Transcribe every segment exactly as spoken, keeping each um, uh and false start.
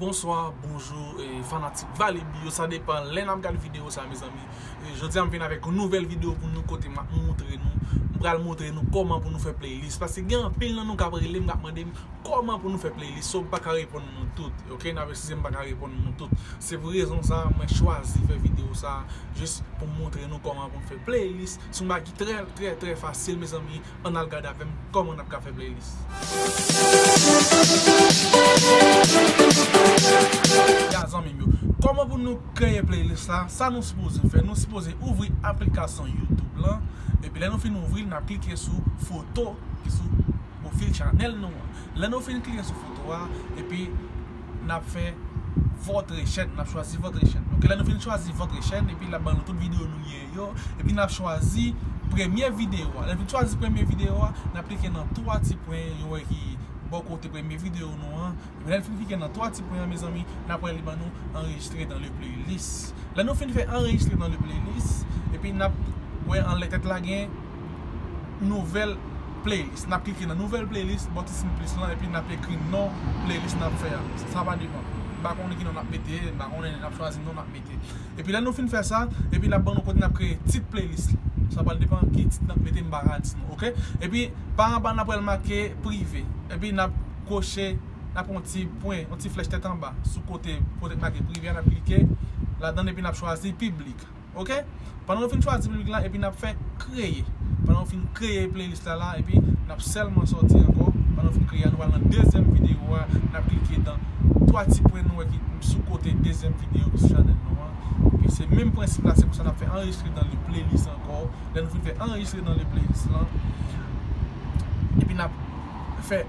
Bonswa, bonjou, eh, fanatik Valebi yo, sa depann lè n ap gad videyo sa, mezanmi. Eh, jodi a m vin avèk yon nouvèl videyo pou nou, kote m ap montre nou, m pral montre nou kòman pou nou fè playlist. Paske gen anpil nan nou k ap rele m, k ap mande m kòman pou nou fè playlist. So, m pa ka reponn nou tout, ok? N ap eskize m, m pa ka reponn nou tout. Se pou rezon sa, mwen chwazi fè videyo sa, jis pou m montre nou kòman pou n fè playlist. Se yon bagay ki trè, trè, trè fasil, mezanmi. Ann al gade avè m kòman n ap ka fè playlist. Ya, zanmi m yo, kòman pou nou kreye playlist la? Sa nou sipoze fè, nou sipoze ouvri aplikasyon YouTube lan. Epi lè nou fin ouvri l, n ap klike sou foto ki sou pwofil chanèl nou an. Lè nou fin klike sou foto a, epi n ap fè votre chaîne, n ap chwazi votre chaîne. Ok, lè nou fin chwazi votre chaîne, epi l ap ban nou tout videyo nou gen yo, epi n ap chwazi premye videyo a. Lè n fin chwazi premye videyo a, n ap klike nan twa ti pwen yo wè ki bò kote premye videyo nou an. Epi lè n fin klike nan twa ti pwen an, mezanmi, n ap wè li ban nou enregistre dans le playlist. Lè nou fin fè enregistre dans le playlist, epi n ap wè anlè tèt la gen nouvèl playlist. N ap klike nan nouvèl playlist, bò ti siy plis lan, epi n ap ekri non playlist n ap fè a. Sa va depann. M pa konnen ki non n ap mete, m pa konnen, n ap chwazi non n ap mete. Epi lè nou fin fè sa, epi n ap ban nou kote n ap kreye tit playlist la. Sa pral depann ki tit n ap mete, m pa ka di nou, ok? Epi pa anba n ap wè l make prive. Epi n ap koche, n ap yon ti pwen, yon ti flèch tèt anba sou kote, kote k make prive a, n ap klike ladan l epi n ap chwazi piblik. Ok? Pandan nou fin chwazi piblik la, epi n ap fè kreye. Pandan nou fin kreye playlist la la, epi n ap sèlman sòti ankò. Pandan nou fin kreye a, nou pral nan dezyèm videyo a, n ap klike nan twa ti pwen nou wè ki sou kote dezyèm videyo ki sou chanèl nou an. Epi se menm prensip la, se konsa n ap fè enregistre dans le playlist ankò. Lè nou fin fè enregistre dans le playlist lan, epi n ap fè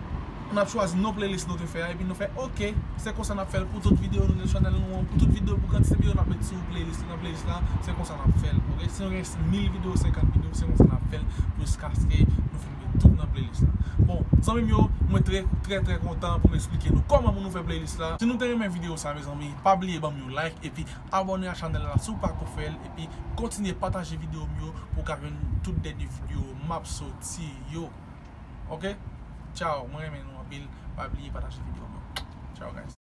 n ap chwazi non playlist nou te fè a, epi nou fè ok. Se konsa n ap fè l pou tout videyo nou gen sou chanèl nou an, pou tout videyo, pou kantite videyo n ap met sou playlist, nan playlist la, se konsa n ap fè l, ok? Si nou gen mil videyo, senkant videyo, se konsa n ap fè l jiskaske nou fin met tout nan playlist la. Bon, zanmi m yo, mwen trè, trè, trè kontan pou m eksplike nou kòman pou nou fè playlist la. Si nou te renmen videyo sa, mezanmi, pa bliye ban m yon like, epi abòne a chanèl la si w pako fè l, epi kontinye pataje videyo m yo pou w ka jwenn tout dènye videyo m ap soti yo. Ok? Tchao, mwen renmen nou anpil. Pa bliye pataje videyo m yo. Tchao, guys.